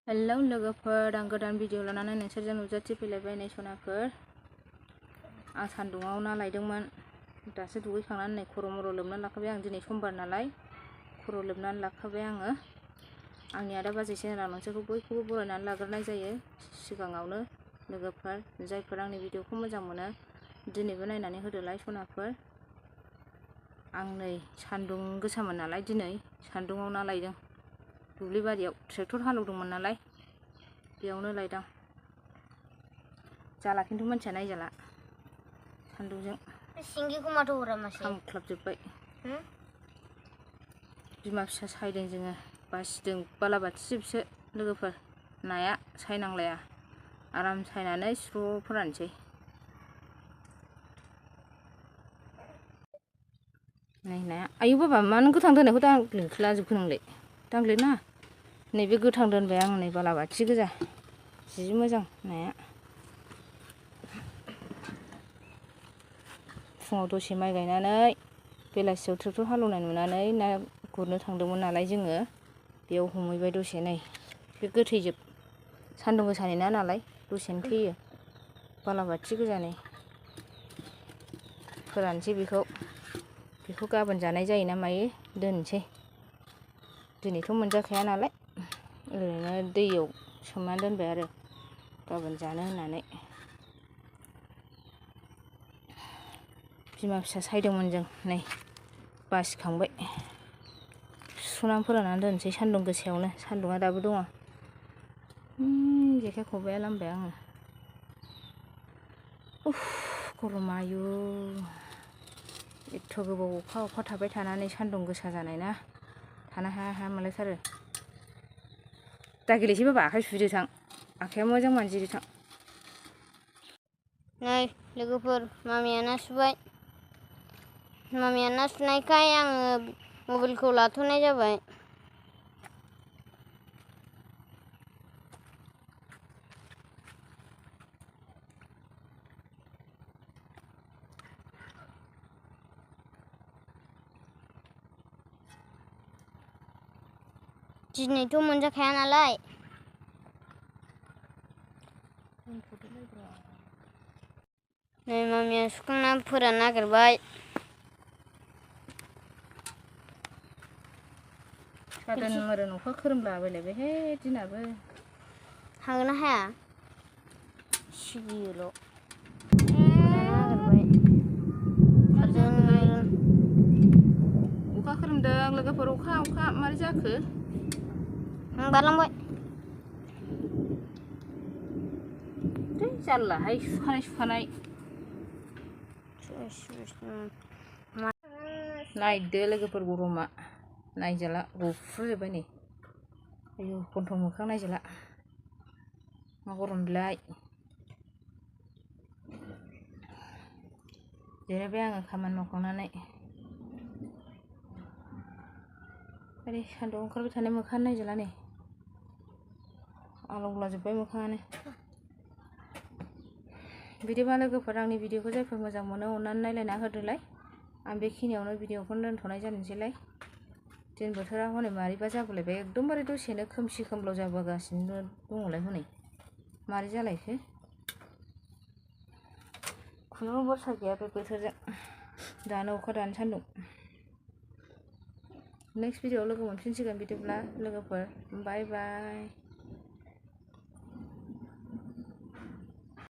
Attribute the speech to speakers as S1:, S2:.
S1: Hello लोगोफोर, आं गोदान भिडिअ लानानै नोंसोरजों नुजाथिफैलायबाय। नै सनाफोर, आं सान्दुङाव ना लायदोंमोन। दासो दुगैखांनानै नै खर' मर' लोबनानै लाखाबाय। आं दिनै समबार नालाय खर' लोबनानै लाखाबाय आङो। आंनि आदा बाजै सेनेलाव नोंसोरखौ बयखौबो बरायनानै लाग्रोनाय जायो सिगाङावनो। लोगोफोर, जायफोर आंनि भिडिअखौ मोजां मोनो दिनैबो नायनानै होदोलाय सनाफोर। आं नै सान्दुं गोसामोन नालाय दिनै सान्दुङाव ना लायदों। दुब्लि बारियाव ट्रेक्टर हालेवदोंमोन नालाय बेयावनो लायदां। जाला खिन्थु मानसिया नायजाला सान्दुंजों खामख्लाबजोब्बाय। बिमा फिसा सायदों जोङो, बासिदों बालाबाथिजोबसो लोगोफोर। नाया सायनांलाया, आराम सायनानै स्र' फोरानसै। नै नाया, आयु बाबा मानो गोथां दोननायखौ दांग्लिलाजोबखो नोंलाय? दांग्लिनाङा। नैबे गोथां दोनबाय आं, नै बालाबाथि गोजा, जि मोजां नाया। फुङाव दसे माइ गायनानै बेलासियाव ट्रेक्टर हालेवनाय नुनानै ना गुरनो थांदोंमोन नालाय जोङो, बेयाव हमहैबाय दसे। नै बे गोथैजोब, सान्दुं गोसानि ना नालाय दसेनो थैयो। बालाबाथि गोजा नै फोरानसै बेखौ गाबोन जानाय जायो ना मायो दोनसै। दिनैथ' मोनजाखाया नालाय ओरैनो दैयाव सोमनानै दोनबाय आरो गाबोन जानो होननानै। बिमा फिसा सायदोंमोन जों, नै बासिखांबाय। सुनानै फोराननानै दोनसै सान्दुं गोसायावनो। सान्दुङा दाबो दङ। जेखाइ खबाइआ लामबाय आङो। गरमा आयु, एथ' गोबाव अखा थाबाय थानानै सान्दुं गोसा जानाय ना, थानो हाया हाया मोनलायथारो। दा गेलेसै बाबा, आखाइ सुदो थां, आखाइया मोजां मानजिदो थां।
S2: नै लोगोफोर, मामिया ना सुबाय। मामिया ना सुनायखाय आङो मबाइलखौ लाथ'नाय जाबाय। दिनैथ' मोनजाखाया नालाय। नै मामिया सुखांना फोराननो नागिरबाय।
S1: सादोन मोदोन अखा खोरोमलाबायलायबायहाय दिनाबो।
S2: हागोन ना हाया? सिगियोल'।
S1: अखा खोरोमदों लोगोफोर, अखा मारै जाखो?
S2: आं बारलांबाय।
S1: जारलाहाय, सुखानाय। नायदो लोगोफोर, गरमा नायजाला, गुफुरजोब्बाय नै। आयु, गन्थं मोखां नायजाला, मा गरम बेलाय। जिरायबाय आङो खामानि मावखांनानै। ओरै सान्दुं ओंखारबाय थानाय मोखाङानो नायजाला नै, आलौलाजोब्बाय मोखाङानो। बिदिबा लोगोफोर, आंनि भिडिअखौ जायफोर मोजां मोनो अननानै नायलायना होदोलाय। आं बेखिनियावनो भिडिअखौनो दोनथ'नाय जानोसैलाय। दिन बोथोरा हनै मारैबा जाबोलायबाय, एकदमबारे दसेनो खोमसि खोमलाव जाबोगासिनो दङलाय हनै, मारै जालायखो? खुनु भरसा गैया बे बोथोरजों, दानो अखा दानो सान्दुं। नेक्स्ट भिडिअआव लोगो मोनफिनसिगोन बिदिब्ला लोगोफोर, बाय बाय।